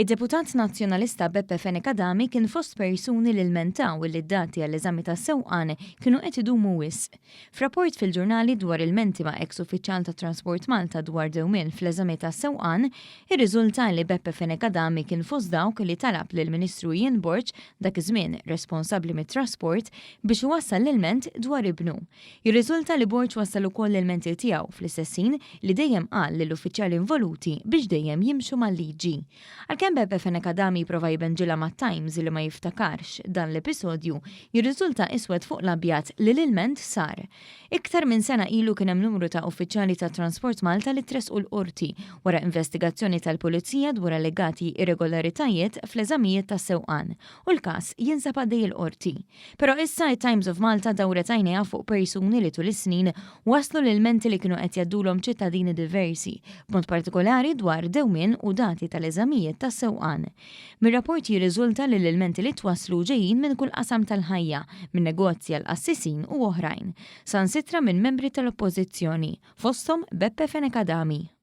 Id-deputat Nazzjonalista Beppe Fenech Adami kien fost persuni li lmentaw li d-dati għall-eżami tas-sewqan kienu qed idumu wisq. F'rapport fil-ġurnali dwar ilmenti ma' eks uffiċjal ta' Transport Malta dwar dewmien fl-eżami tas-sewqan, irriżulta li Beppe Fenech Adami kien fost dawk li talab lill-Ministru Ian Borg, dak iż-żmien responsabbli mit-trasport, biex iwassal l-ilment dwar ibnu. Jirriżulta li Borg wassal ukoll l-ilmenti tiegħu fl-istess ħin li dejjem qal lill-uffiċjali involuti biex dejjem jimxu mal-liġi. Għalkemm Beppe Fenech Adami jipprova jbenġilha mat-Times li ma jiftakarx dan l-episodju, jirriżulta iswed fuq l-abjad li l-ilment sar. Iktar minn sena ilu kien hemm numru ta' uffiċjali ta' Transport Malta li tressqu l-Qorti wara investigazzjoni tal-Pulizija dwar allegati irregolaritajiet fl-eżamijiet tas-sewqan u l-każ jinsab għaddej il-Qorti. Però issa it-Times of Malta dawret għajnejha fuq persuni li tul is-snin wasslu l-ilmenti li kienu qed jgħaddulhom ċittadini diversi, b'mod partikolari dwar dewmien u dati tal-eżamijiet tas-sewqan. Mir-rapport jirriżulta li l-ilmenti li twasslu ġejjin minn kull qasam tal-ħajja, minn negozji għal qassisin u oħrajn, saħansitra minn membri tal-Oppożizzjoni, fosthom Beppe Fenech Adami.